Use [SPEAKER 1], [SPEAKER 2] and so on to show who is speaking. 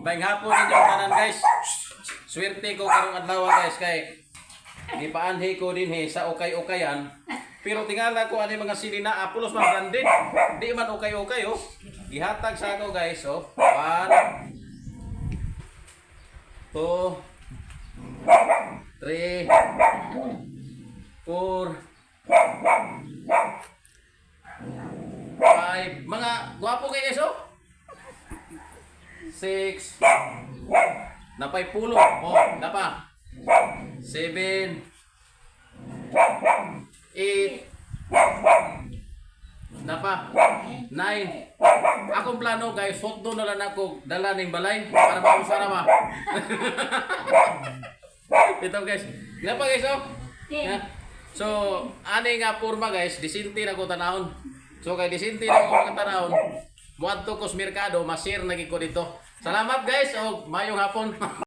[SPEAKER 1] Maayong hapon ninyong tanan, guys. Swerte ko karong adlaw, guys, kay gipaanhi ko dinhi sa ukay-ukayan. Pero tingala ko ani mga sili na pulos man branded. Di man ukay-ukay, oh. Gihatag sa ako, guys, oh. One, two, three, four, five. Mga gwapo kay, guys, oh. Six. Napay pulo. Oh, napa. Seven. Eight. Napa. Nine. Akong plano, guys, hotdog na lang ako dala ning balay para mausa na ma. Ito, guys. Napa, guys, oh.
[SPEAKER 2] 10.
[SPEAKER 1] Ha? So, ani nga porma, guys, disinti na ko tanahon. So kay disinti na ko mga tanahon, muadto ko sa merkado, ma-share na gid ko dito. Salamat, guys og maayong hapon.